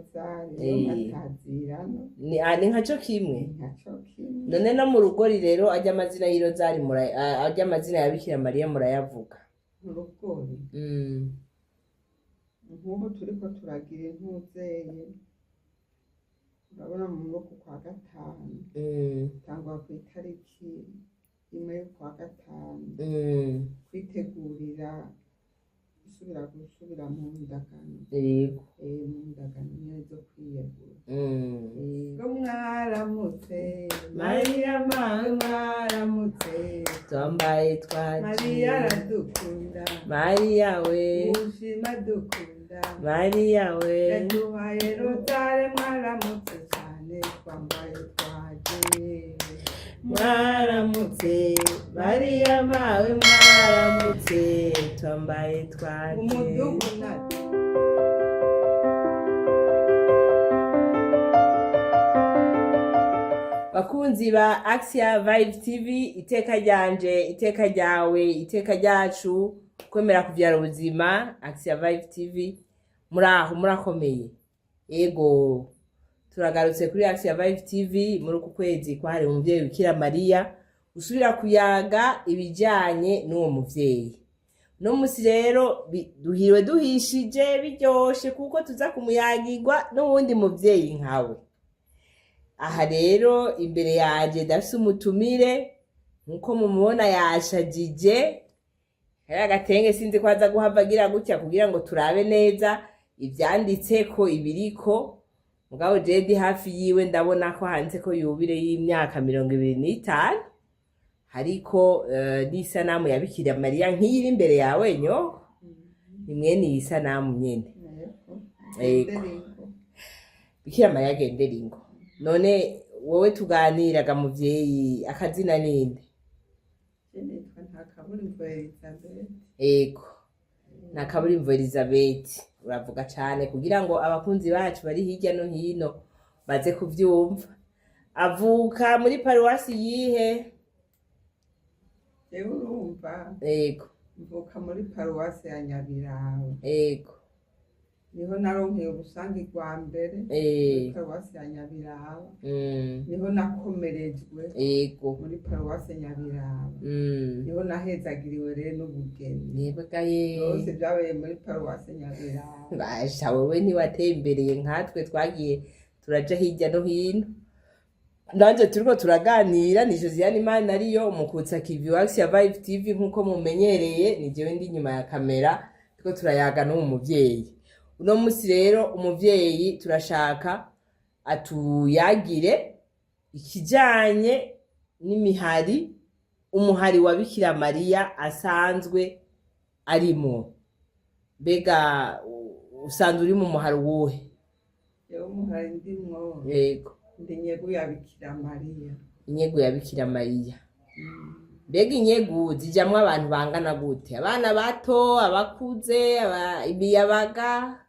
Rozari, niyo matazirano. Ni nka co kimwe. Ni nka co kimwe. None no mu rugori rero arya amazina y'irozari arya amazina ya Bikira Mariya murayavuga? Mu rugori, nk'ubu turiko turagira intuzeye, urabona mu uku kwa gatanu, tangwa ku itariki 1 y'ukwa gatanu, kwitegurira gusubira mu ndagano. Mu ndagano nyene zo kwiyegura. Ngo mwaramutse Mariya mawe, mwaramutse. Twambaye twaje. Mariya aradukunda. Mariya we. Mushima dukunda. Mariya we. Yaduhaye rozare, mwaramutse cyane, twambaye twaje. Mwaramutse Mariya mawe, mwaramutse, twambaye twaje. Umudugu na Bakunzi ba Axia Vibe TV, iteka ryanje, iteka ryawe, iteka ryacu, kwemera kuvyara ubuzima. Axia Vibe TV, muraho, murakomeye? Ego, turagarutse kuri Axia Vibe TV muri uku kwezi kwahariwe umuvyeyi Bikira Mariya, usubira kuyaga ibijanye n'uwo muvyeyi. No musi rero duhiriwe duhishije, biryoshe, kuko tuza kumuyagirwa n'uwundi muvyeyi nkawe. Aha rero imbere yanje ndafise umutumire, nkuko mumubona yashajije kariya agatenge. Sinzi ko aza guhava agira gutya kugira ngo turabe neza ivyanditseko ibiriko, mugabo jewe ndi hafi yiwe ndabona ko handitseko yubile y'imyaka 25, hariko n'isanamu ya Bikira Mariya nk'iyi iri imbere yawe. Nyo ni mwene iyi sanamu nyene. Yego. Yego. Bikira Mariya agendera ingo. None wowe tuganiraga, muvyeyi, akazina ninde? Je nitwa Ntakaburimbo Elizabeth. Ego, Ntakaburimbo Elizabeth, uravuga cane kugira ngo abakunzi bacu bari hirya no hino baze kuvyumva. Avuka muri paruwasi yihe? Jewe urumva, mvuka muri paruwasi ya Nyabiraba. Niho naronkeye ubusangi bwa mbere, muri paruwasi ya Nyabiraba. Niho nakomerejwe, muri paruwasi Nyabiraba. Niho nahezagiriwe rero n'ubugeni. Yebwe. Byose byabereye muri paruwasi Nyabiraba. Basha, wewe ntiwatembereye nkatwe twagiye turaja hirya no hino. Nanje turiko turaganira ni Josiane Imana ariyo umukutsa kivi wa Axia Vibe TV. Nkuko mumenyereye, ni jewe ndi inyuma ya kamera, turiko turayaga n'uwo muvyeyi. Uno musi rero umuvyeyi turashaka atuyagire ikijanye n'imihari, umuhari wa Bikira Mariya asanzwe arimwo. Mbega usanzwe uri mu muhari uwuhe? Jewe umuhari ndimwo, ndi nyegu ya Bikira Mariya. Inyegu ya Bikira Mariya. Mbega inyegu zijamwo abantu bangana gute? Abana bato, abakuze, imiyabaga?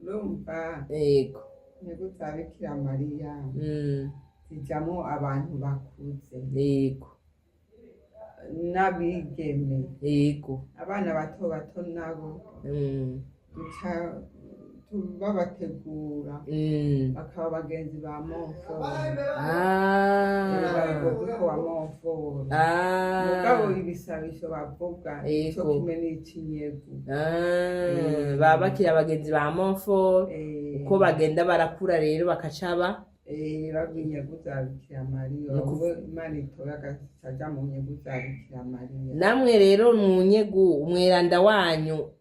Urumva, inyegu za Bikira Mariya zijamwo abantu bakuze n'abigeme. Abana bato bato nabo duca babategura bakaba bagenzi ba Montfort, Ludovico wa Montfort. Mugabo ibisabisho bavuga ico kimwe n'icinyegu. Baba bakiri abagenzi ba Montfort. Uko bagenda barakura rero bakacaba Bava inyegu za Bikira Mariya. Ubwo Imana itoye agaca aja mu nyegu za Bikira Mariya. Namwe rero mu nyegu, umweranda wanyu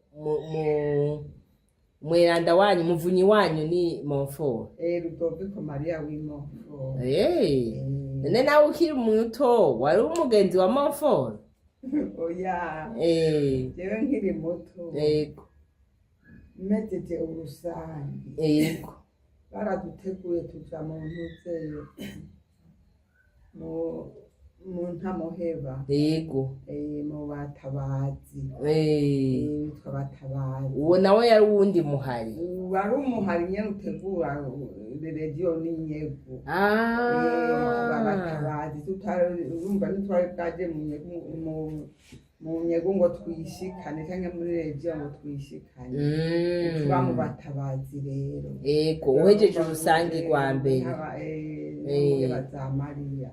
umweranda wanyu, umuvunyi wanyu ni Montfort? Ludovico Maria w'i Montfort. None nawe ukiri muto wari umugenzi wa Montfort? Oya, jewe nkiri muto, mejeje urusangi, baraduteguye tuja mu ntuzeyo, mu ntamuheba, mu batabazi. Bitwa batabazi. Uwo nawe yari uwundi muhari? Wari umuhari nyene utegura rediyo n'inyegu. Batabazi tutari, urumva ntitwari bwaje mu nyegu mu Mu nyego ngo twishikane, canke muri regiyo ngo twishikane, tuba mu batabazi rero. Ego, uhejeje urusangi rwa mbere. Muri za Mariya.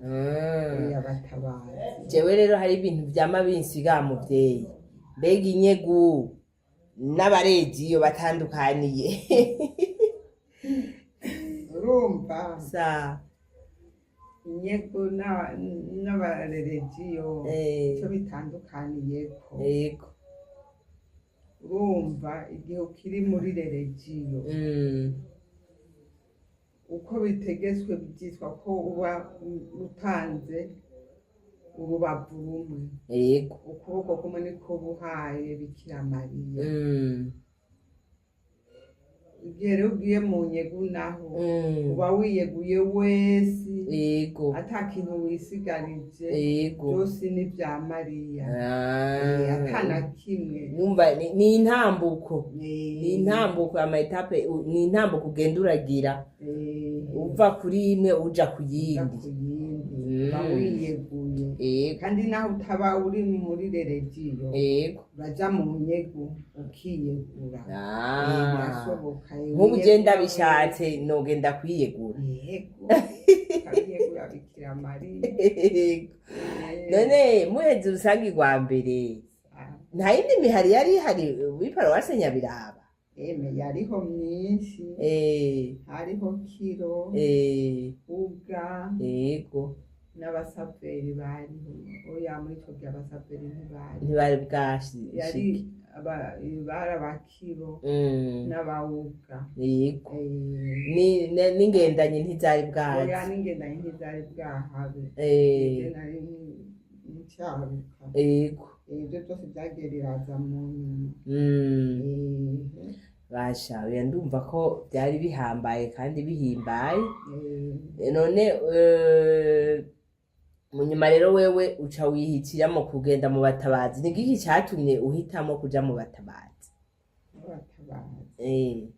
Abatabazi. Jewe rero hari ibintu vyama binsiga, muvyeyi. Mbega inyegu n'abaregiyo batandukaniye? Urumva, sa inyego n'abareregiyo, ico bitandukaniyeko, urumva, igihe ukiri muri reregiyo, uko bitegetswe byitwa ko uba utanze urubavu rumwe. Ukuboko kumwe niko buhaye Bikira Mariya. Igihe rero ugiye mu nyegu naho, uba wiyeguye wese, ata kintu wisigarije. Byose ni ibya Mariya. Ata na kimwe. Numva ni intambuko, ni intambuko, ama étapes, ni intambuko ugenda uragira, uva kuri imwe uja ku uja yindi. Ku yindi. Uba wiyeguye. Kandi naho utaba uri muri reregiyo, uraja mu nyegu ukiyegura. Birashoboka. Nk'ubu ugenda bishatse nogenda kwiyegura? Yego, ukabiyegura Bikira Mariya. Yego. None muheze urusangi rwa mbere, nta yindi mihari yari ihari w'i paruwase Nyabiraba? Eme, yariho myinshi. Hariho kiro, uga, n'abasaveri bariho. Oya, muri ico gihe abasaveri ntibari. Ntibari bwashike. Yari bari abakiro n'abawuga. N'ingendanyi ntizari Oya, bwazi. N'ingendanyi ntizari bwahabe. Ivyo nari ncaruka. Ibyo byose byagiye biraza mu nyuma. Basha, oya, ndumva ko byari bihambaye kandi bihimbaye. None mu nyuma rero wewe uca wihitiramo kugenda mu batabazi. Ni giki catumye uhitamo kuja mu batabazi? Abatabazi?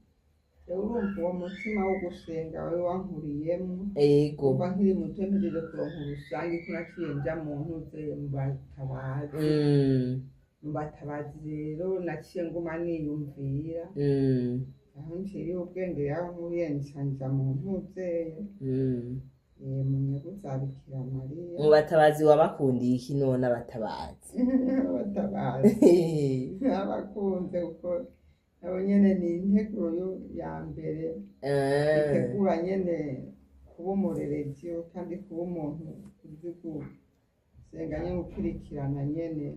Urumva, uwo mutima wo gusenga wari wankuriyemo kuva nkiri muto. Mpejeje kuronka urusange ko naciye nja mu ntuze, mu batabazi. Mu batabazi rero naciye nguma niyumvira aho nciriye ubwenge, yaho nkuriye, nca nja mu ntuzeye, mu nyungu za Bikira Mariya. Mu batabazi wabakundiye iki none, abatabazi? Abatabazi abakunze kuko nabo nyene ni integuro ya mbere itegura nyene kuba umurerevyo, kandi kuba umuntu uzi gusenga nyene, ukurikirana nyene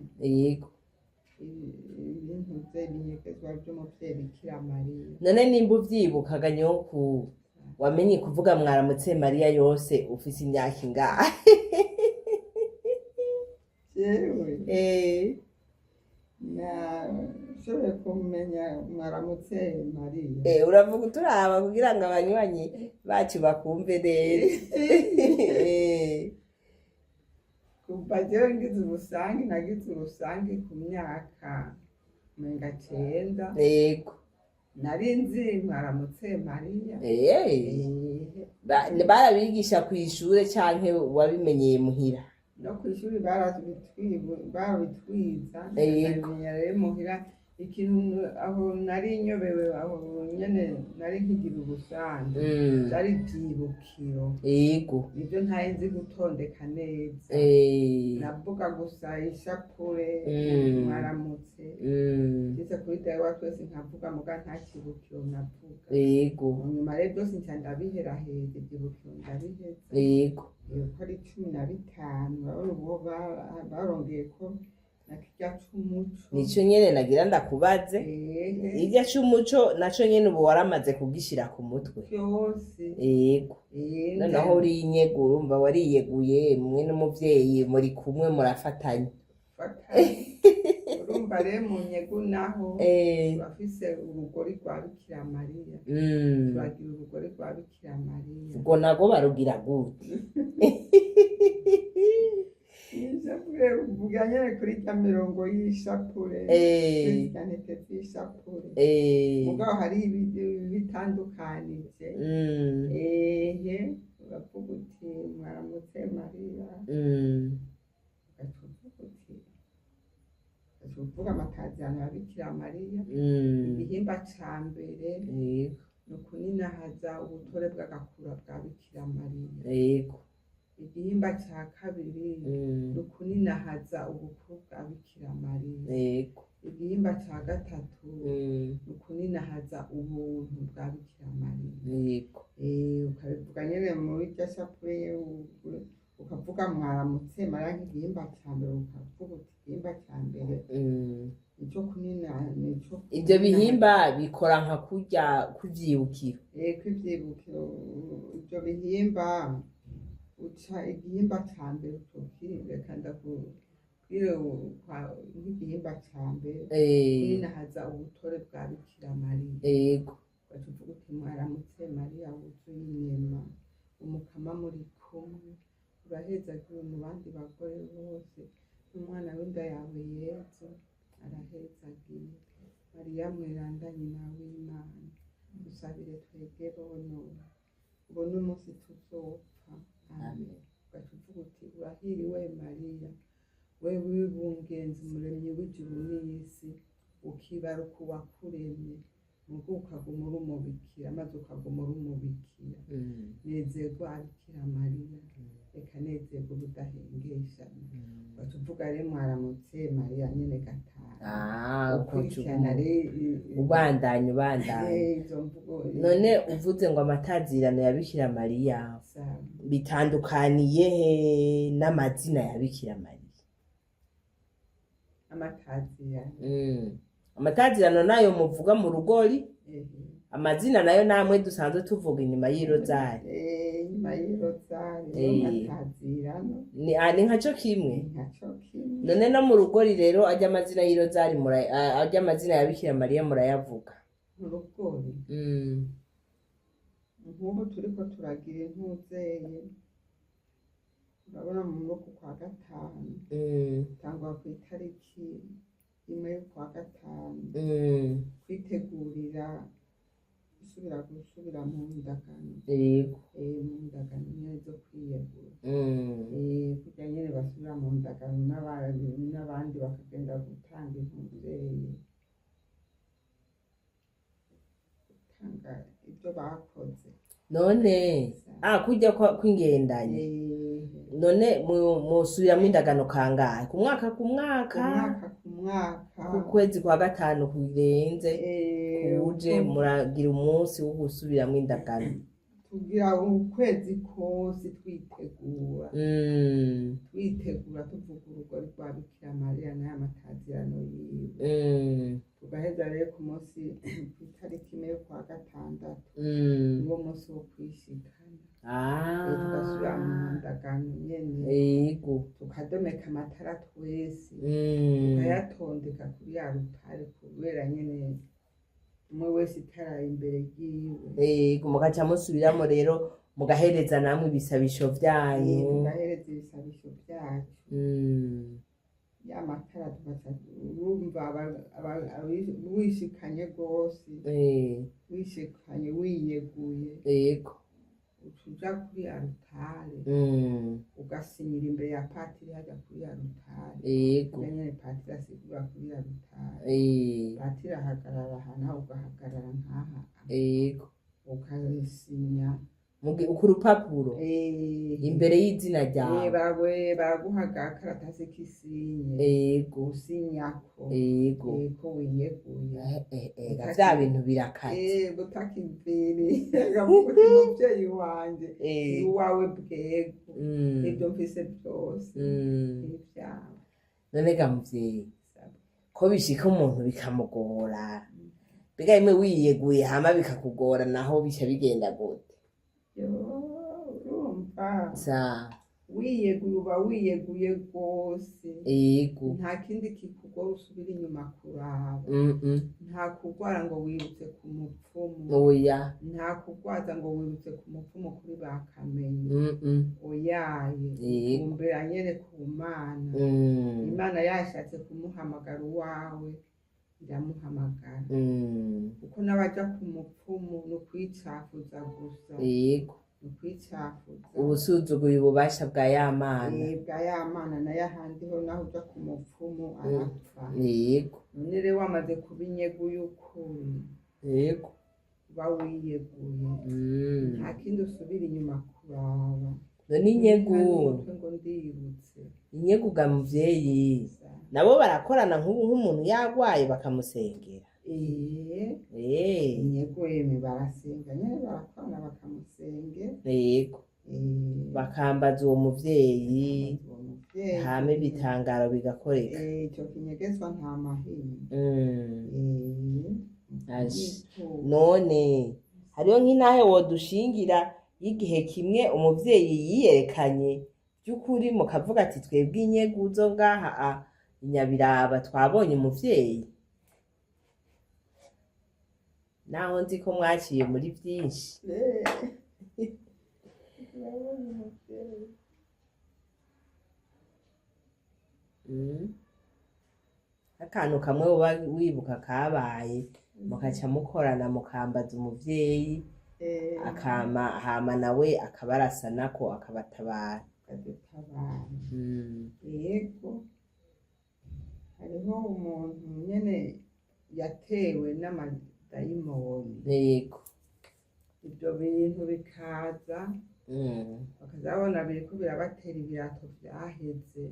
ibintu vye ibinyegezwa vy'umuvyeyi Bikira Mariya. None nimba uvyibukaga, nyoku, wamenye kuvuga mwaramutse Mariya yose ufise imyaka ingahe? Jewe nashoboye kumenya mwaramutse Mariya. Uravuga uturaba kugira ngo abanywanyi bacu bakumve neza. Kuva jewe ngize urusangi, nagize urusangi ku myaka umenga 9. Nari nzi mwaramutse Mariya. Barabigisha kw'ishure canke wabimenyeye muhira? No kw'ishuri barabitwiza. Ndabimenya rero muhira. Ikintu aho nari nyobewe, aho nyene nari nkigira urusangi, vyari ivyibukiro. Nivyo ntari nzi gutondeka neza. Navuga gusa ishapure, mwaramutse, ngeze kuri dawe wa twese nkavuga, muga nta kibukiro navuga. Nyuma rero byose nca ndabiheraheza, ivyibukiro ndabiheza. Ko ari 15, urabona ubu barongeye ko na kirya c'umuco. Nico nyene nagira ndakubaze. Irya c'umuco naco nyene ubu waramaze kugishira ku mutwe? Vyose. Noneho uri inyegu, urumva wariyeguye mwe n'umuvyeyi muri kumwe, murafatanya. Fatanye. Urumva rero mu nyegu naho turafise urugori rwa Bikira Mariya. Turagira urugori rwa Bikira Mariya. Ubwo nago barugira gute? Ishapure, uvuga nyene kuri rya mirongo y'ishapure, kuri zirya ntete z'ishapure. Mugabo hari ibitandukanije. Ehe, uravuga uti mwaramutse Mariya, ugaca uvuga uti Ugaca uvuga amatazirano ya Bikira Mariya. Igihimba ca mbere ni ukuninahaza ubutore bw'agakura bwa Bikira Mariya. Igihimba ca kabiri ni ukuninahaza ubukuru bwa Bikira Mariya. Igihimba ca gatatu ni ukuninahaza ubuntu bwa Bikira Mariya. Ukabivuga nyene muri rya shapure, ukavuga mwaramutse Mariya nk'igihimba ca mbere, ukavuga uti igihimba ca mbere nico kunina, nico Ivyo bihimba bikora nka kurya kuvyibukiro. Kw'ivyibukiro ivyo bihimba, uca igihimba ca mbere reka ndakubwire, nk'igihimba ca mbere kuninahaza ubutore bwa Bikira Mariya. Ugaca uvuga uti mwaramutse Mariya wuzuye inema, umukama muri kumwe, urahezagiwe mu bandi bagore bose, n'umwana w'inda yawe Yezu arahezagiwe. Mariya mweranda nyina w'Imana, dusabire twebwe bonone, ubu n'umunsi tuzopfa. Amen. Ugaca uvuga uti urahiriwe Mariya, wewe w'ibungenzi umuremyi w'ijuru n'isi, ukibaruka uwakuremye, muga ukaguma uri umubikira, maze ukaguma uri umubikira. Nezerwa Bikira Mariya, reka nezerwa ubudahengeshanya. Ugaca uvuga rero mwaramutse Mariya nyene gatanu. Ah, ukurikirana rero ubandanya ubandanya. Izo mvugo. None uvuze ngo amatazirano ya Bikira Mariya Sawa. bitandukaniye he n'amazina ya Bikira Mariya? Amatazirano. Amatazirano nayo muvuga mu rugori, amazina nayo namwe dusanzwe tuvuga inyuma y'irozari. Inyuma y'irozari amatazirano. Ni nkaco kimwe. Nkaco kimwe. None no mu rugori rero arya amazina y'irozari arya amazina ya Bikira Mariya murayavuga? Mu rugori, nk'ubu turiko turagira intuzeye, urabona mu maboko kwa gatanu, tangwa ku itariki 1 y'ukwa gatanu, kwitegurira gusubira mu ndagano. Mu ndagano nyene zo kwiyegura. Kurya nyene basubira mu ndagano n'abandi bakagenda gutanga intuzeye, gutanga ibyo bakoze. None kurya kw'ingendanyi. None musubiramwo indagano kangahe ku mwaka, ku mwaka? Ku mwaka, ku mwaka. Ku kwezi kwa gatanu kurenze kuje muragira umunsi wo gusubiramwo indagano? Tugira ukwezi kose twitegura, twitegura tuvuga urugori rwa Bikira Mariya n'aya matazirano yiwe. Tugaheza rero ku munsi, ku itariki 1 y'ukwa gatandatu, niwo munsi wo kwishikana. Tugasubira mu ndagano nyene, tukadomeka amatara twese, tukayatondeka kuri ya rutare, kubera nyene umwe wese itara imbere ryiwe. Yego, mugaca musubiramo rero mugahereza namwe ibisabisho vyanyu. Tugahereza ibisabisho vyacu. Ya matara tugaca urumva wishikanye rwose, wishikanye wiyeguye, uca uja kuri arutare, ugasinyira imbere ya patiri hajya kuri arutare. Kurya nyene patiri asigura kuri arutare. Patiri ahagarara aha, nawe ugahagarara nkaha, ukasinya. Ku rupapuro imbere y'izina ryawe. Baraguha agakaratasi k'isinye, usinyako ko wiyeguye. Vya bintu birakaze. Butakiviri akavuga uti muvyeyi wanje, iwawe bwego, ibyo mfise byose n'ibyawe. None ga muvyeyi, ko bishika umuntu bikamugora, mbega rimwe wiyeguye hama bikakugora, naho bica bigenda gute? Yo, urumva, Sa wiyeguye uba wiyeguye rwose. Nta kindi kikugora usubira inyuma kuraba. Nta kugwara ngo wirutse ku mupfumu. Oya. Nta kugwaza ngo wirutse ku mupfumu kuri ba Kamenyi. Oyaye. Kumbera nyene ku Mana. Imana yashatse kumuhamagara uwawe iramuhamagara, kuko n'abaja ku mupfumu ni ukwicafuza gusa. Ni ukwicafuza. Ubusuzuguye ububasha bwa ya Mana. Bwa ya Mana, nayo ahandi ho naho uja ku mupfumu arapfa. None rero wamaze kuba inyegu y'ukuri, uba wiyeguye, nta kindi usubira inyuma kuraba. None inyegu, Umutwe ngo ndibutse. Inyegu ga muvyeyi, nabo barakorana nk'ubu nk'umuntu yagwaye bakamusengera? Inyego yemwe, barasenga nyene, barakorana bakamusengera. Bakambaza uwo muvyeyi, uwo muvyeyi, hama ibitangaro bigakoreka. Ico kinyegezwa nta mahinyu. Aje. None hariho nk'intahe wodushingira y'igihe kimwe umuvyeyi yiyerekanye by'ukuri, mukavuga ati twebwe inyegu zo ngaha inyabiraba twabonye umuvyeyi, naho nzi ko mwaciye muri byinshi? Urabona umuvyeyi. Akantu kamwe uba wibuka kabaye, mukaca mukorana mukambaza umuvyeyi, akama hama nawe akabarasanako akabatabara? Akadutabara. Yego, hariho umuntu nyene yatewe n'amadayimoni. Ibyo bintu bikaza, bakazabona biriko birabatera ibirato vyaheze,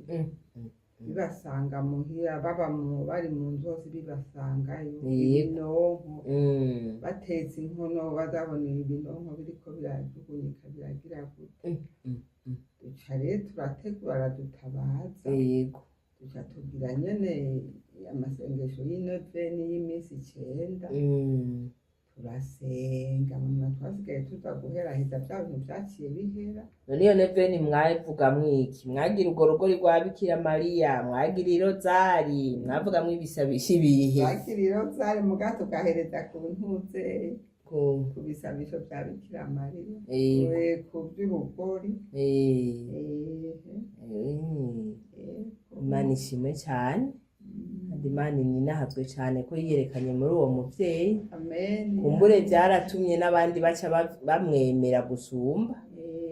bibasanga muhira, baba mu bari mu nzu hose bibasangayo. Ibinonko, batetse inkono bazabona ibinonko biriko birajugunyika biragira gute. Duca rero turategura, aradutabaza. Duca tugira nyene amasengesho y'ineveni y'iminsi 9. Turasenga, munyuma twasigaye tuza guheraheza vya bintu vyaciye bihera. None iyo neveni mwavugamwo iki? Mwagira urwo rugori rwa Bikira Mariya, mwagira irozari, mwavugamwo ibisabisho ibihe? Twagira irozari, muga tugahereza ku ntuze, ku bisabisho vya Bikira Mariya. Ku vy'urugori. Imana ishimwe cyane, kandi Imana ininahazwe cyane ko yiyerekanye muri uwo muvyeyi. Amen. Kumbure byaratumye n'abandi baca bamwemera gusumba.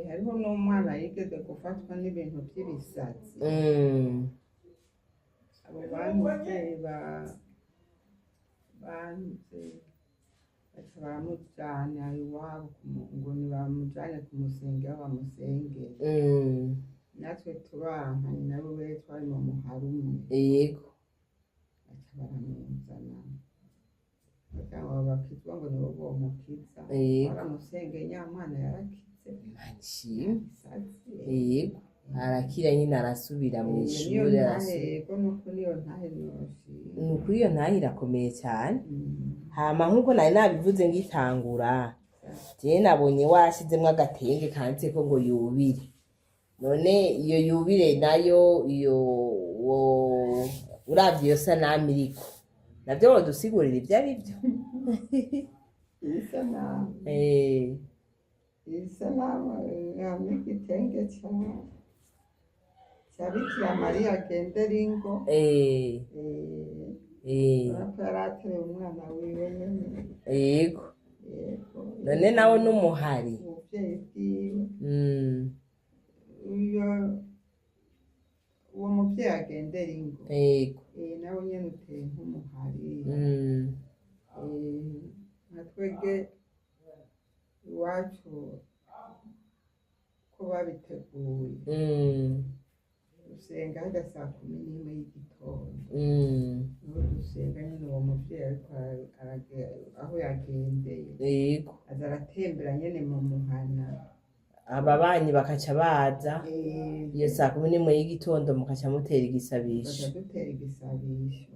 Hariho n'umwana yigeze gufatwa n'ibintu vy'ibisazi. Abo bantuze bantuze baca baramujana iwabo ngo nibamujane kumusengera bamusengere. Natwe turanka, ni nabo we twari mu muhari umwe. Baca baramuzana kugira ngo bakizwa, ngo nibo bomukiza. Baramusengeye, nyamwana yarakize. Imana ishimwe. Ibisazi. Yego, arakira nyine, arasubira mu Niyo ishuri, ntahe. Arasubira. Yego, nuko niyo ntahe noshima. Ni ukuri iyo ntahe irakomeye cyane. Hama nk'uko nari nabivuze ngitangura, jewe nabonye washizemwo agatenge kanditseko ngo yubire. None iyo yubire nayo, iyo uravye iyo sanamu iriko, navyo wodusigurira ivyo ari vyo? Isanamu? Isanamu hamwe igitenge ca Bikira Mariya agendera ingo. Urabona ko yari ateruye umwana wiwe nyene. Yego. None nawe n'umuhari? Ubuvyeyi bwiwe. Iyo uwo muvyeyi agendera ingo, nawe nyene uteye nk'umuhari. Nka twebwe iwacu ko babiteguye, dusenga harya saa 11 y'igitondo. Niho dusenga nyene uwo muvyeyi, ariko aho yagendeye, aza aratembera nyene mu muhana. Ababanyi bakaca baza iyo saa 11 y'igitondo, mukaca mutera igisabisho? Baca dutera igisabisho.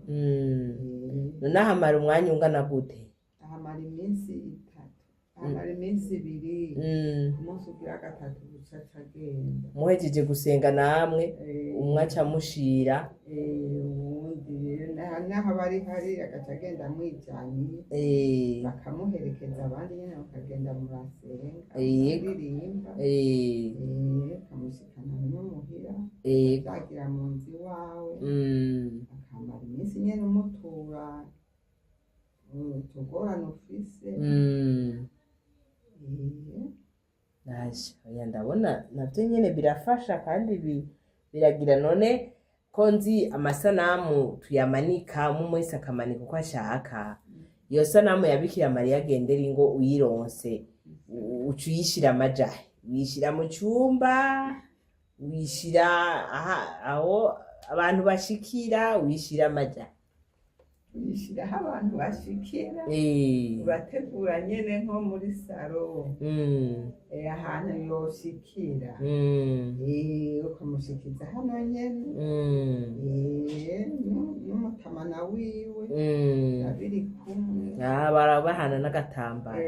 None ahamara umwanya ungana gute? Ahamara iminsi 3, ahamara iminsi 2. Ku munsi ugira gatatu buca aca agenda. Muhejeje gusenga namwe, umwe aca amushira? Uwundi rero naho aba ari hari agaca agenda amwijaniye, bakamuherekeza, abandi nyene bakagenda murasenga, bakaririmba, akamushikana no muhira, azagira mu nzu iwawe, akamara iminsi nyene umutura utugorane ufise. Naje oya, ndabona navyo nyene birafasha kandi biragira. None ko nzi amasanamu tuyamanika, umwe wese akamanika uko ashaka, iyo sanamu ya Bikira Mariya agendera ingo uyironse, uca uyishira amajahe? Uyishira mu cumba, uyishira aho abantu bashikira, uyishira amajahe? Uyishyiraho abantu bashikira. Urategura nyene nko muri salon, ahantu yoshikira, ukamushikiza hano nyene, n'umutamana wiwe babiri kumwe. Ah, barabahana n'agatambara,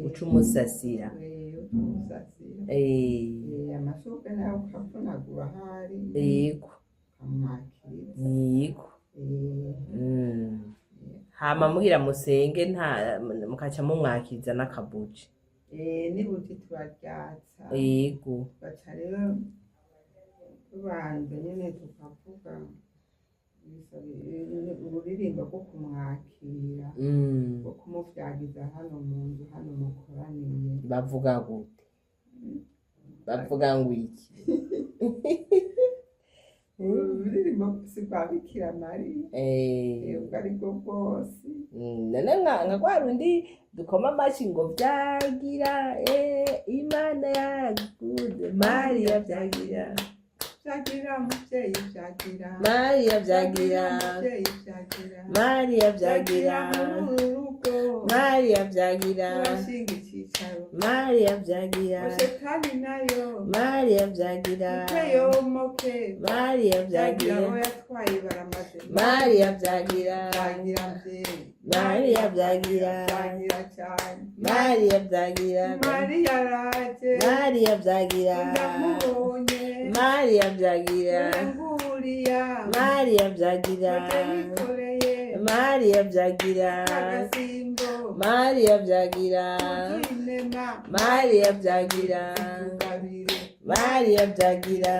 uca umusasira. Uca umusasira. Amashurwe nawe ukavunagura ahari, ukamwakiriza. Hama mugira musenge, nta mukaca mumwakiriza n'akabuji. N'ibuji turaryatsa. Baca rero tubanza nyene tukavuga ururirimbo rwo kumwakira, rwo kumuvyagiza hano mu nzu hano mukoraniye. Bavuga gute? Bavuga ngo iki? Ururirimbo si rwa Bikira Mariya, ubwo ari bwo bwose. None nka rwa rundi dukoma amashi ngo vyagira, Imana yaragukunze, Mariya vyagira. Vyagira muvyeyi, vyagira. Mariya vyagira. Muvyeyi, vyagira. Mariya vyagira. Muri uru rugo. Mariya vyagira. Turashinga icicaro. Mariya vyagira. Shetani nayo. Mariya vyagira. Yomoke. Mariya Vyagira vyagira. Abo yatwaye baramaze. Mariya vyagira. Vyagira mvyeyi. Mariya vyagira. Vyagira cane. Mariya vyagira. Mariya araje. Mariya vyagira. Ndamubonye. Mariya vyagira. Nguriya. Mariya vyagira. Yikoreye. Mariya vyagira. Agasimbo. Mariya vyagira. Inema. Mariya vyagira. Tugabire. Mariya vyagira.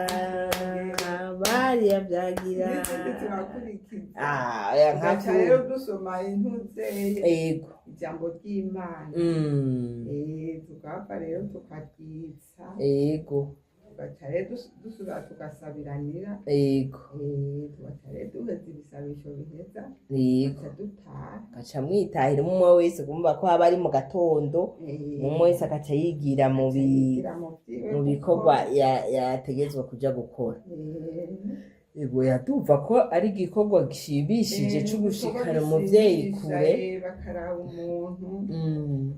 Mariya vyagira. N'izindi turakurikiza. Ah, oya. Tugaca Nkaku rero dusoma intuzeye, ijambo ry'Imana. Tukahava rero tukaryitsa. Tugaca rero dusubira tugasabiranira. Tugaca rero duheza ibisabisho biheza, tugaca dutaha. Gaca mwitahira umwe wese, kumva ko haba ari mu gatondo, umwe wese agaca yigira yigira mu vyiwe. Mu bikorwa yategetswe kuja gukora. Ego, yadumva ko ari igikorwa gishimishije co gushikana umuvyeyi kure. Bakaraba umuntu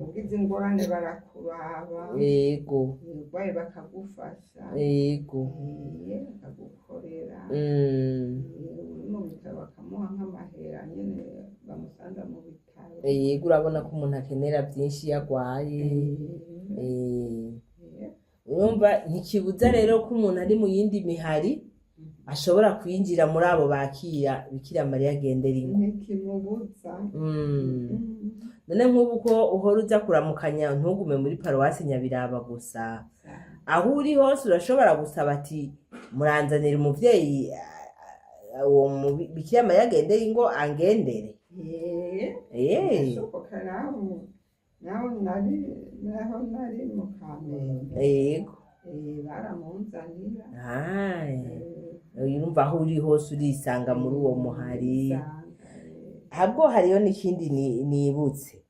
ugize ingorane, barakuraba, urwaye bakagufasha, bakagukorera. Uri mu bitaro bakamuha nk'amahera nyene bamusanza mu bitaro. Yego, urabona ko umuntu akenera byinshi iyo agwaye. Urumva ntikibuza rero ko umuntu ari mu yindi mihari ashobora kwinjira muri abo bakira Bikira Mariya agendera ingo. Ntikimubuza. None nk'ubu ko uhora uza kuramukanya, ntugume muri paruwasi Nyabiraba gusa, aho uri hose urashobora gusaba ati muranzanira umuvyeyi, uwo Bikira Mariya agendera ingo angendere. Birashoboka, naho nari, naho nari mu Kamenge, baramunzanira. Urumva aho uri hose urisanga muri uwo muhari. Usanga, Habwo hariyo n'ikindi nibutse,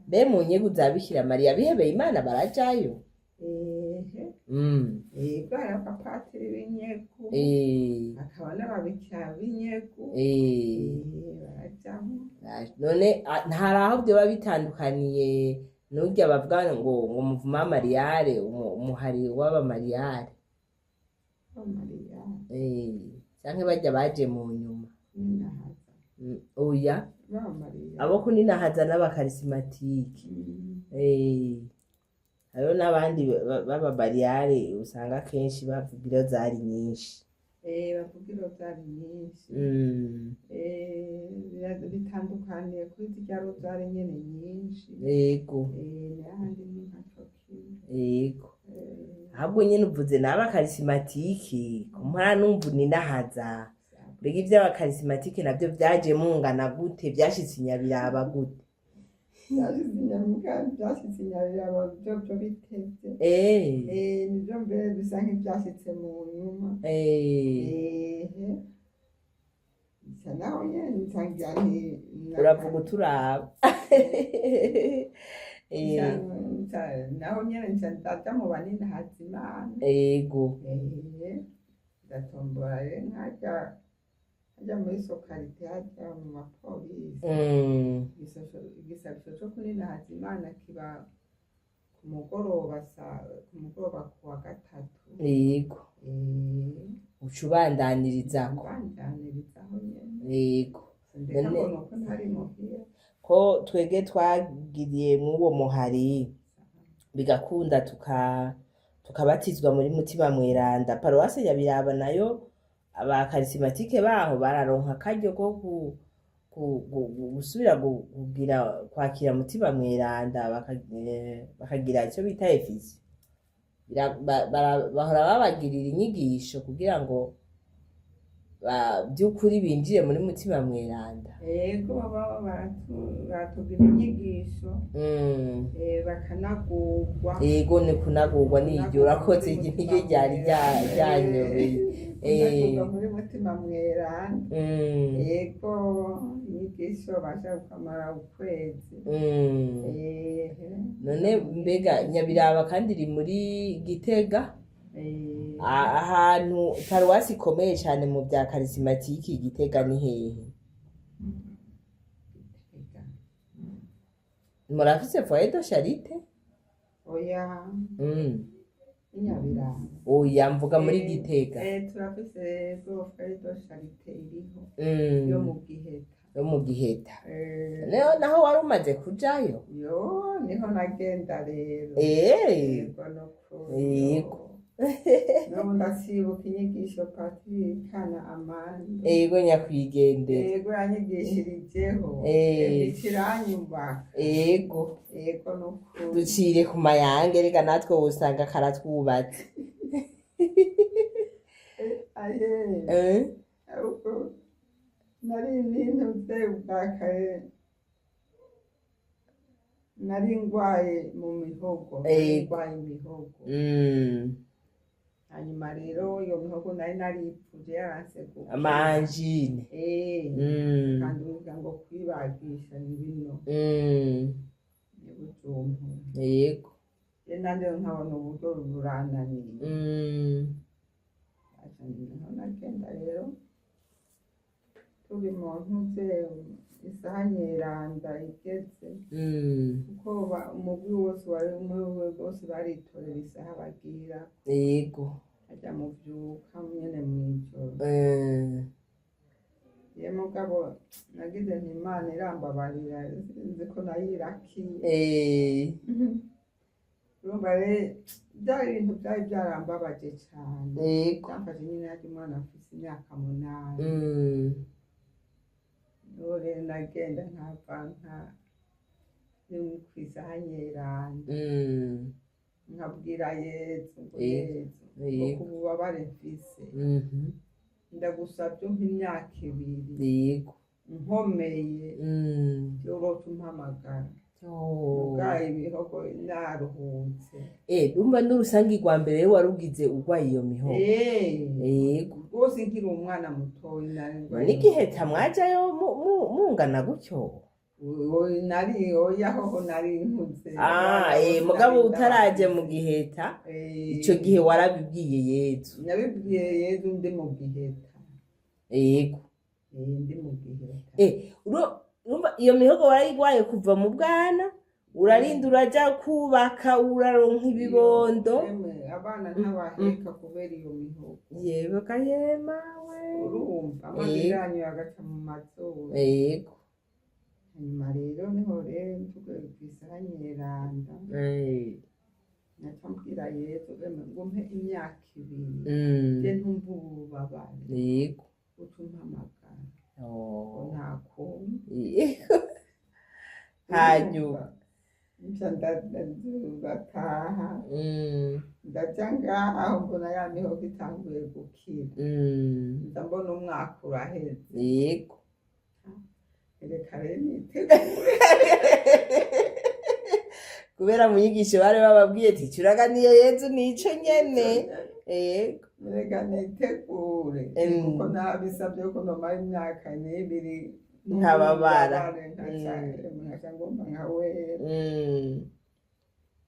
mbe mu nyegu za Bikira Mariya bihebeye Imana barajayo? Ehe. Yego, hari abapatiri b'inyegu, hakaba n'ababikira b'inyegu. Barajamwo. None ntari aho vyoba bitandukaniye n'urya bavuga ngo muvuma mariyare, umuhari w'abamariyare? Mariya. Canke barya baje mu nyuma? Ninahaza. Oya. Ba Mariya. Abo kuninahaza n'abakarisimatike. Hariho n'abandi b'ababariyare usanga kenshi bavuga irozari nyinshi. Bavuga irozari nyinshi. Bitandukaniye kuri zirya rozari nyene nyinshi. N'ahandi ni nkaco kimwe. Ahubwo nyene uvuze n'abakarisimatike, kumpara numva uninahaza, mbega ivy'abakarisimatike navyo vyaje mungana gute? Vyashitse i Nyabiraba gute? Byashitse Nyabiraba, byashitse Nyabiraba byo byo bitevye. Nivyo mbere bisa nk'ivyashitse mu nyuma. Ehe, nca naho nyene nca ngira nti Uravuga uturaba. Naho nyene nca ndaja mu banini Hazimana. Ehe, ndatombora rero nkaja haja muri sokarite, haja mu mapolisi. Igisabisho co kunina Hazimana kiba ku mugoroba, ku mugoroba ku wa gatatu. Uca ubandaniririzako. Mbandanirizaho nyene. Ndeka ngo nuko ntari muhira. Ko twege twagiriye mw'uwo muhari bigakunda, tukabatizwa muri Mutima Mweranda, paruwase Nyabiraba nayo abakarismatike baho bararonka akaryo ko gusubira kugira kwakira Mutima Mweranda, bakagira ico bita effusion. Bahora babagirira inyigisho kugira ngo by'ukuri binjire muri Mutima Mweranda. Yego, baba baratugira inyigisho, bakanagurwa. Yego, ni kunagurwa, niryo urakoze, niryo ryari ryanyobeye. Kunagurwa muri Mutima Mweranda. Yego, inyigisho basha kukamara ukwezi. None mbega Nyabiraba kandi iri muri Gitega, ahantu paruwasi ikomeye cyane mu bya karisimatiki Gitega ni hehe? Gitega. Murafise foyer de charité? Oya. Inyabiraba. Oya, mvuga muri Gitega. Turafise rero foyer de charité iriho yo mu Giheta. Yo mu Giheta. Naho wari umaze kujayo? Yo, niho nagenda rero. Yego, nukuri. N'ubu ndacyibuka inyigisho Patiri Kana Amande. Yego, nyakwigendera. Yego, yanyigishirijeho. Ikiranyubaka. Yego, nukuri. Ducire ku mayange reka, natwe wosanga karatwubatse. Aye. Ahubwo nari nintuze bwa kare, nari ngwaye mu mihogo, nari ngwaye imihogo. Hanyuma rero iyo mihogo nari naripfuje yaranse gukira. Ama angines. Kandi uvuga ngo kwibagisha ni bino ni Bujumbura. Je nanje nkabona uburyo burananiye. Aca niho nagenda rero, turi mu ntuze, isaha nyeranda igeze, kuko umugwi wose wari umwe bose baritorera isaha bagira ajya muvyuka nyene mw'ijoro. Ye mugabo nagize nti Imana irambabarira, nzi ko nayirakiye. Urumva rero byari ibintu byari byarambabaje cane. Byamfashe nyine yari umwana afise imyaka 8. Niho rero nagenda nkava nka ni kw'isaha nyeranda, nkabwira Yezu ngo Yezu, ngo kububabare mfise, ndagusabye umpe imyaka 2 nkomeye, yorota umpamagara. Ubwaye ibihogo naruhutse. Urumva n'urusangi rwa mbere rero warugize urwaye iyo mihogo. Rwose nkiri umwana mutoyi nari ndwaye. N'igihe tamwajayo mungana gutyo? Nari, oya, hoho nari nkuze. Ah, Abana bose mugabo nari utaraje mu ndabazi. Giheta, ico gihe warabibwiye Yezu? Nabibwiye Yezu ndi mu Giheta. Ndi mu Giheta. Urumva iyo mihogo warayigwaye kuva mu bwana, urarinda uraja kubaka, uraronka ibibondo. Emwe, abana ntabaheka kubera iyo mihogo. Yewe kayemawe. Urumva amazi yanyu agaca mu mazuru. Hanyuma rero niho rero mvuge kw'isaha nyeranda, naca mbwira Yezu, emwe, ngo mpe imyaka 2, je ntumva ububabare, uca umpamagara ngo nta kundi. Hanyuma nca ndataha, ndaja ngaho mbona ya mihogo itanguye gukira, nza mbona umwaka uraheze. Reka rero nitegure. Kubera mu nyigisho bari bababwiye ati icuraganiye Yezu nico nyene. Yego. Reka nitegure, kuko nabisabye ko nomara imyaka n'ibiri Ntababara. Nkaca ngomba nka wera.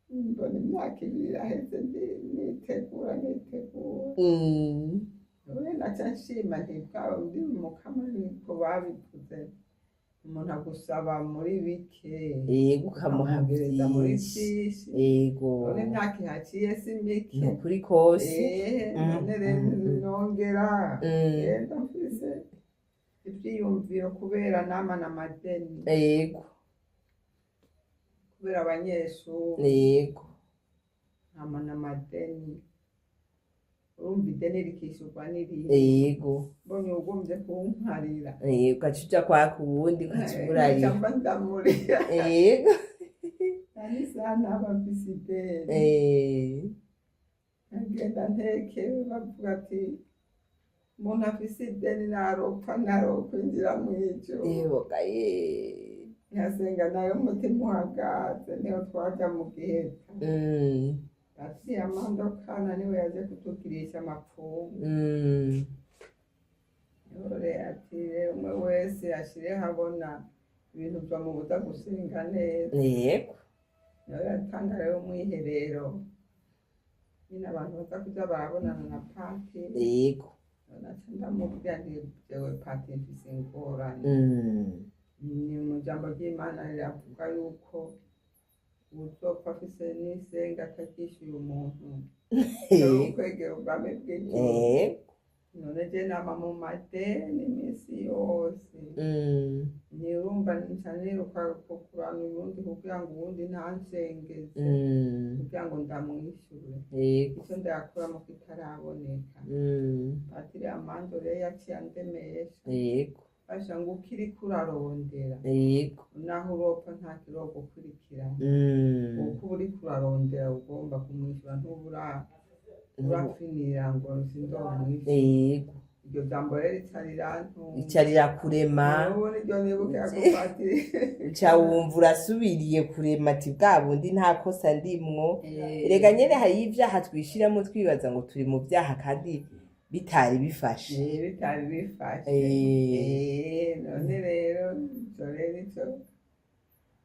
Mbona imyaka 2 iraheze nitegura nitegura. None naca nshima nti bwaba ndi mukama, niko babivuze, umuntu agusaba muri bike, Yego, ukamuha ukamwongereza muri vyinshi. vyinshi. Yego. None imyaka ihaciye si mike. Ni ukuri kose. None rero nongera genda mfise ivyiyumviro kubera namana amadeni, kubera abanyeshuri, nkamana amadeni, urumva ideni rikishurwa n'irindi. Mbonye uwugombye kunkarira, Yego, ugaca uja kwaka uwundi, ugaca umurarira. Nkaca mba ndamurira. Nani isaha ntaba mfise ideni, nkagenda ntekewe, bavuga ati umuntu afise ideni naropfa ntarokwinjira mw'ijuru. Yeboga ye. Nkasenga nayo umutima uhagaze, niho twaja mu Giheta. Aciye amandokana niwe yaje kutugirisha amapfungu. Niho rero ati rero umwe wese ashire habona ibintu vyamubuza gusenga neza. Niho yatanga rero umwiherero nyine, abantu baza kuja barabonana na patiri. Naca ndamubwira nti jewe patiri, mfise ingorane. Ni mu jambo ry'Imana riravuga yuko uzopfa afise n'isenga ataryishyuye umuntu kwegera ubwami bw'ijuru. None je nama mu madeni iminsi yose. Ntirumva nca niruka kukurana uwundi kugira ngo uwundi ntansengeze, kugira ngo ndamwishure. Ico ndayakuramo kitaraboneka. Patiri Amando rero yaciye andemesha, basha ngo ukiriko urarondera, naho uropfa nta kirogukurikirana, kuko uba uriko urarondera ugomba kumwishyura, ntubura urafinira ngo sindomwishyura. Iryo jambo rero rica rirantunga. Ica rirakurema. Ubu niryo nibukira ko patiri. Uca wumva urasubiriye kurema ati bwa bundi nta kosa ndimwo. Erega nyene hariyo ivyaha twishiramo twibaza ngo turi mu vyaha kandi bitari bifashe. Bitari bifashe. None rero ico rero ico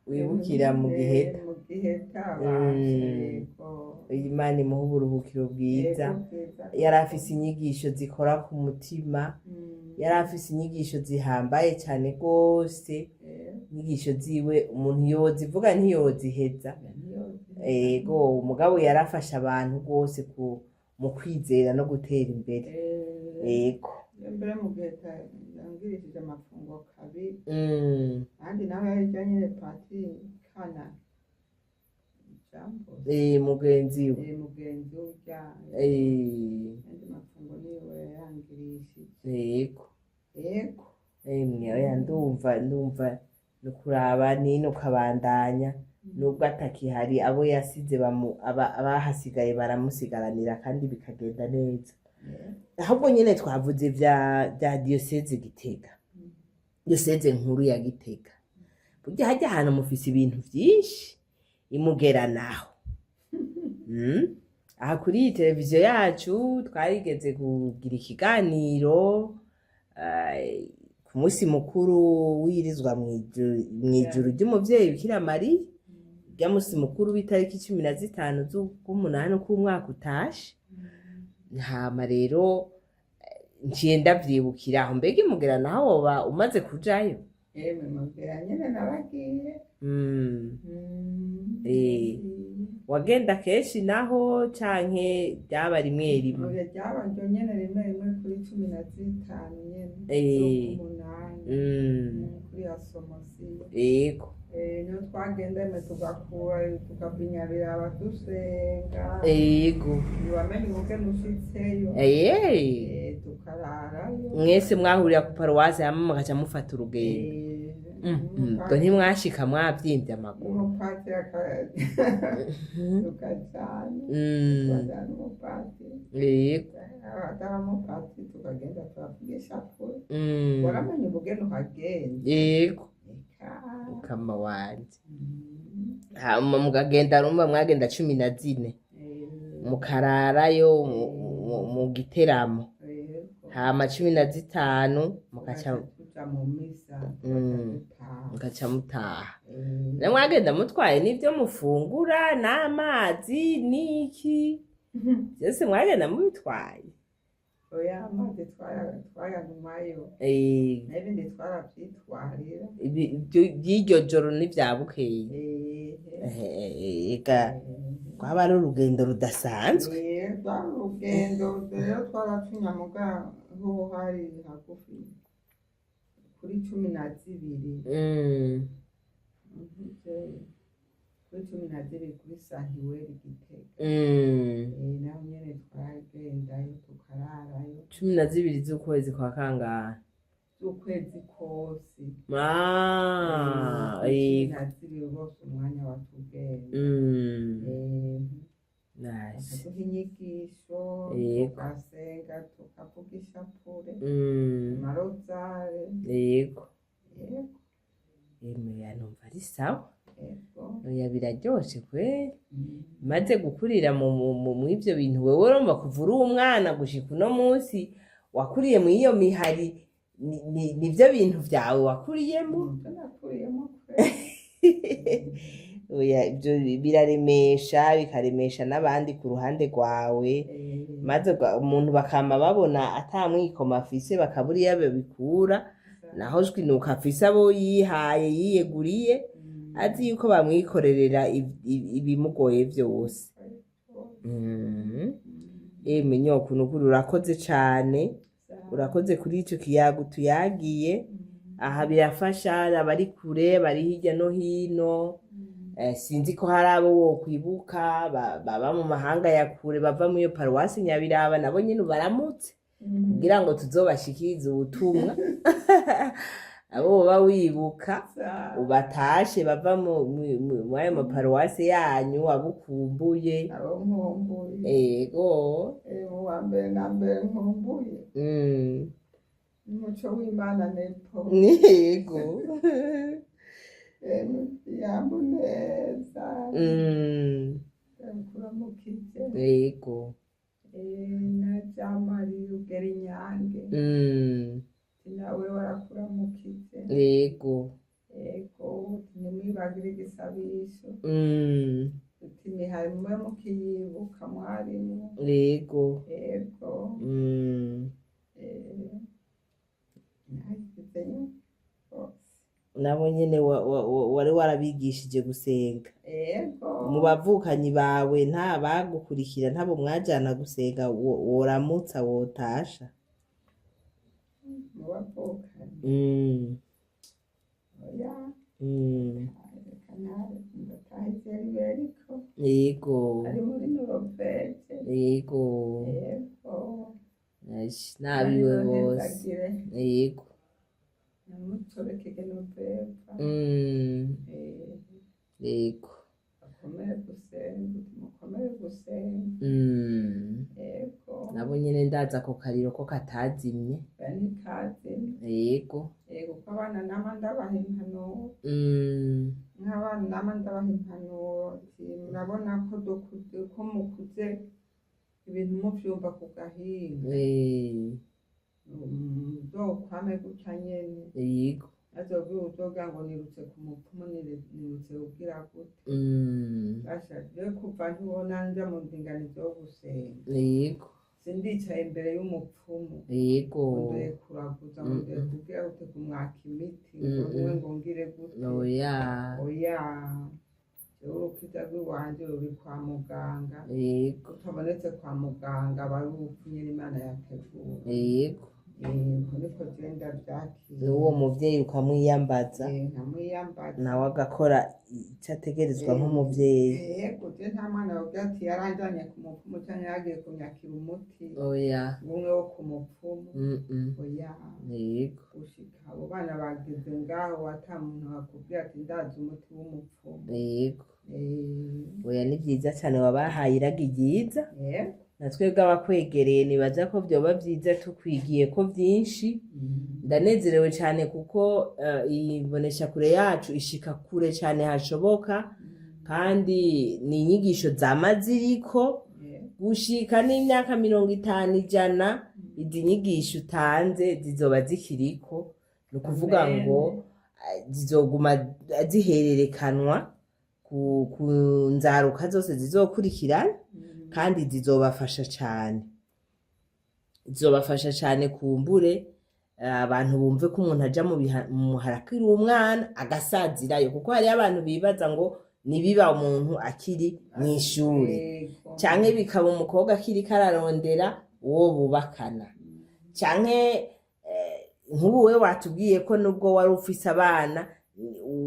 Wibukira mu Giheta. Mu Giheta bashego. Imana imuha uburuhukiro bwiza. Yego, bwiza. Yari afise inyigisho zikora ku mutima. Yari afise inyigisho zihambaye cyane rwose. Inyigisho ziwe umuntu yozivuga ntiyoziheza. Ego, umugabo yarafasha abantu rwose mu kwizera no gutera imbere. Ego. Mbere mu Giheta yangirishije amafungo kabiri. Kandi nawe yari nyine patiri Kana Jambo. Mugenzi we. Mugenzi urya andi mafungo niwe yangirishije. Yego. Yego. Emwe oya, ndumva ni ukuraba nino ukabandanya, nubwo atakihari, abo yasize abahasigaye baramusigaranira kandi bikagenda neza. Ahubwo nyene twavuze vya diyoseze Gitega, diyoseze nkuru ya Gitega. Burya hajya ahantu mufise ibintu vyinshi imugera naho. Aha kuri iyi televiziyo yacu twarigeze kugira ikiganiro ku munsi mukuru wirizwa mw'ijuru ry'umuvyeyi Bikira Mariya, rya munsi mukuru w'itariki 15 z'umunani k'umwaka utashe. Hama rero nciye ndavyibukira aho, mbega imugera naho woba umaze kujayo? Emwe, mugera nyene naragiye. Wagenda kenshi naho canke ryaba rimwe rimwe? Oya, ryaba ryo nyene rimwe rimwe kuri 15 nyene z'ukumunani. Kuri Asomosiyo. Niho twagenda eme tugakura tukava Inyabiraba dusenga. Ntiwamenya ubugene ushitseyo. Tukararayo. Mwese mwahurira ku paruwasi hama mugaca mufata urugendo? Ubwo ntimwashika mwavyimbye amaguru? Umupatiri tukajana, tukajana n'umupatiri. Atari umupatiri tukagenda turavugisha kure. Waramenya ubugene uhagenda. Mukama wanje. Hama mukagenda, rumva mwagenda 14, mukararayo mu giteramo, hama 15 mukaca tuja mu misa, dutaha. Mukaca mutaha. Na mwagenda mutwaye n'ivyo mufungura n'amazi n'iki byose mwagenda mubitwaye? Oya, amazi twayanywayo, n'ibindi twaravyitwarira. By'iryo joro n'ivya bukeye. Ega rwaba ari urugendo rudasanzwe. Rwari urugendo rero, twaracunya muga ho hari hagufi kuri 12. Kuri 12 kuri Sahiweri Gitega. Naho nyene twaragendayo tukararayo. 12 z'ukwezi kwa kangahe? Z'ukwezi kose. Ah, Cumi yego. na zibiri rwose umwanya watugenda. Nice. Bakaduha inyigisho, tugasenga, tukavuga ishapure, amarozare. Yego. Emwe, numva ari sawa. Yego. Oya, biraryoshe kweri. Maze gukurira mu ivyo bintu, wewe urumva kuva uri umwana gushika uno munsi wakuriye mu iyo mihari, nivyo bintu vyawe wakuriyemo. Nivyo nakuriyemo kweri. Oya, ivyo biraremesha, bikaremesha n'abandi ku ruhande rwawe, maze umuntu bakama babona ata mwikomo afise, bakabura iyo babikura, naho jwi nuko afise abo yihaye yiyeguriye, azi yuko bamwikorerera ibimugoye vyose. Emwe nyoko, nukuri urakoze cane, urakoze kuri ico kiyago tuyagiye aha, birafasha abari kure, bari hirya no hino. Sinzi ko hari abo wokwibuka baba mu mahanga ya kure, bava muri iyo paruwasi Nyabiraba, nabo nyene ubaramutse kugira ngo tuzobashikirize ubutumwa. Abo woba wibuka ubatashe bava mu ayo maparuwasi yanyu, abo ukumbuye. Abo nkumbuye? Ego. Mu wa mbere na mbere nkumbuye, umuco w'Imana Nepo. Yego. Yambu neza, kuramukije. Na Jamari Rugera Inyange, nawe warakuramukije. Ego, ntimwibagire igisabisho, uti mihari mube mukiyibuka mwarimu. Ego. Nasize bose. Nabo nyene wari warabigishije gusenga? Ego. Mu bavukanyi bawe nta bagukurikira, ntabo mwajana gusenga woramutsa, wotasha? Mu bavukanyi? Oya. Reka nawe ndatahize Riberiko. Ari muri Noruveje. Ego. Ashi, n'abiwe bose. Hezagire. Namutorekege Noveva. Bakomere gusenga, mukomere gusenga. Ego. Nabo nyene ndaza ako kariro ko katazimye. Ntikazi. Yego, ko abana nama ndabaha impanuro. Nk'abana nama ndabaha impanuro ati murabona ko dukuze, ko mukuze ibintu muvyumva ku gahinga. Muzokwame gutya nyene. Azobwira uzogira ngo nirutse ku mupfumu, nirutse kugira gute. Basha, je kuva ntibona nja mu ndinganizo yo gusenga, sindicaye imbere y'umupfumu ngo ndoye kuraguza, ngo ndoye kugira gute, kumwaka imiti, ngo niwe ngo ngire gute. Oya. Oya, jewe urukiza rw'iwanje ruri kwa muganga. Rutabonetse kwa muganga aba ari urupfu nyene Imana yateguye. Uko niko je ndavyakira. N'uwo muvyeyi ukamwiyambaza. Nkamwiyambaza. Nawe agakora ico ategerezwa nk'umuvyeyi. Yego, je nta mwana yogira ati yaranjanye ku mupfumu canke yaragiye kunyakira umuti umwe wo ku mupfumu. Oya. Gushika abo bana bageze ngaho, ata muntu akubwira ati ndazi umuti w'umupfumu. Oya, ni vyiza cane, wabahaye iragi ryiza. Yego. Na twebwe abakwegereye nibaza ko vyoba vyiza tukwigiye ko vyinshi. Ndanezerewe cyane kuko iyi mboneshakure yacu ishika kure cyane hashoboka, kandi ni inyigisho zama ziriko gushika n'imyaka 50, 100. Izi nyigisho utanze zizoba zikiriko, ni ukuvuga Amen. ngo zizoguma zihererekanwa ku nzaruka zose zizokurikirana, kandi zizobafasha cyane, zizobafasha cyane. Kumbure abantu bumve ko umuntu aja mu muhara akiri umwana agasazirayo, kuko hariyo abantu bibaza ngo nibiba umuntu akiri mw'ishure, canke bikaba umukobwa akiriko ararondera uwo bubakana, canke nk'ubu we watubwiye ko nubwo wari ufise abana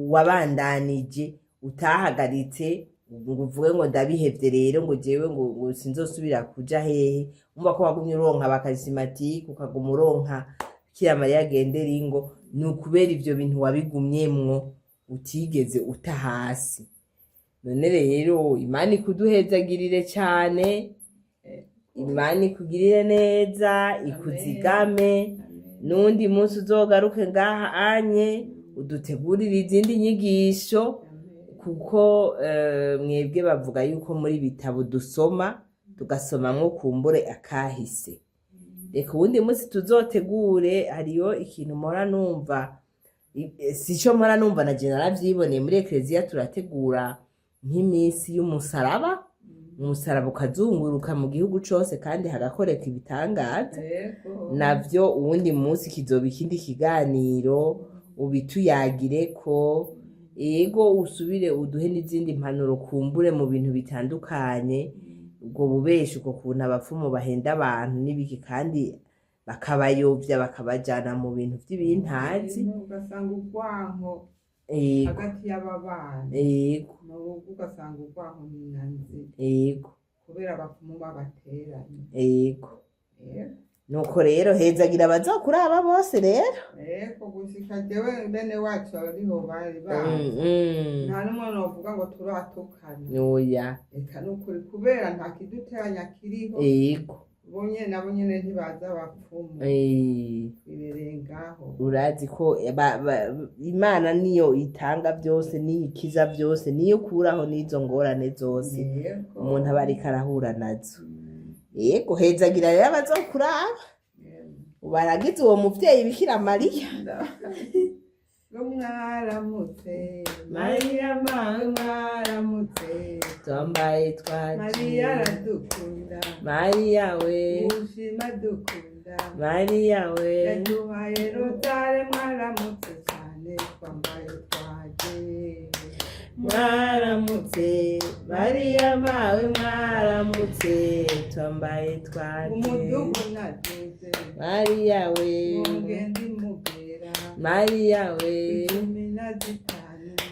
wabandanije, utahagaritse ngo uvuge ngo ndabihevye rero, ngo jewe ngo sinzosubira kuja hehe. Umva ko wagumye uronka aba charismatiques, ukaguma uronka Bikira Mariya agendera ingo, ni ukubera ivyo bintu wabigumyemwo, utigeze uta hasi. None rero Imana ikuduhezagirire cane, Imana ikugirire neza, ikuzigame. N'undi munsi uzogaruke ngaha anye udutegurire izindi nyigisho, kuko mwebwe bavuga yuko muri bitabo dusoma, tugasomamwo kumbure akahise. Reka uwundi munsi tuzotegure. Hariyo ikintu mpora numva, sico mpora numva, na je naravyiboneye muri ekleziya. Turategura nk'iminsi y'umusaraba, umusaraba ukazunguruka mu gihugu cose kandi hagakoreka ibitangaza. Navyo uwundi munsi kizoba ikindi kiganiro, ubituyagireko. Ego, usubire uduhe n'izindi mpanuro kumbure mu bintu bitandukanye, ubwo bubeshi, ubwo kuntu abapfumu bahenda abantu n'ibiki, kandi bakabayovya, bakabajana mu bintu vy'ibintazi. Ugasanga urwanko hagati y'ababana mu rugo, ugasanga urwanko ni kubera abapfumu babateranye. Nuko rero hezagira abazokuraba bose rero. Ego, gushika jewe bene wacu ariho bari bazi, nta n'umwe novuga ngo turatukana. Oya. Eka nukuri, kubera nta kiduteranya kiriho. Bo nyene, nabo nyene ntibazi abapfumu, bibereye ngaho. Urazi ko Imana niyo itanga byose, niyo ikiza byose, niyo ikuraho n'izo ngorane zose umuntu aba ariko arahura nazo. Yego, hezagira rero abazokuraba, baragize uwo muvyeyi Bikira Mariya. Ngo mwaramutse. Mariya mawe. Mwaramutse. Twambaye twaje. Mariya aradukunda. Mariya we. Mushima dukunda. Mariya we. Yaduhaye rozare. Mwaramutse cyane, twambaye twaje. Mwaramutse Mariya mawe, mwaramutse, twambaye twaje. Umudugu naduze. Mariya we. Mugenzi mugera. Mariya we. 15.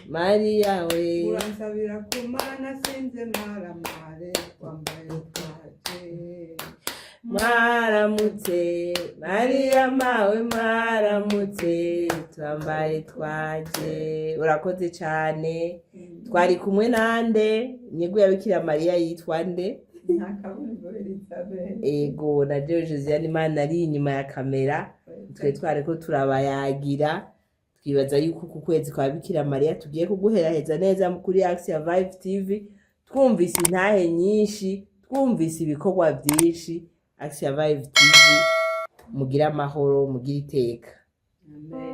Mariya we. Uransabira ku Mana sinze maramare, twambaye twaje. Mwaramutse Mariya mawe, mwaramutse, twambaye twaje. Urakoze cyane. Twari kumwe nande? Inyungu ya Bikira Mariya yitwa nde? Nta kaburimbo, Elizabeth. Ego, na jewe Josiane Imana ari inyuma ya kamera. Twe twariko turabayagira, twibaza yuko ku kwezi kwa Bikira Mariya tugiye kuguheraheza neza kuri Action Vibe TV. Twumvise intahe nyinshi, twumvise ibikorwa byinshi. Action Vibe TV, mugire amahoro, mugire iteka. Amen.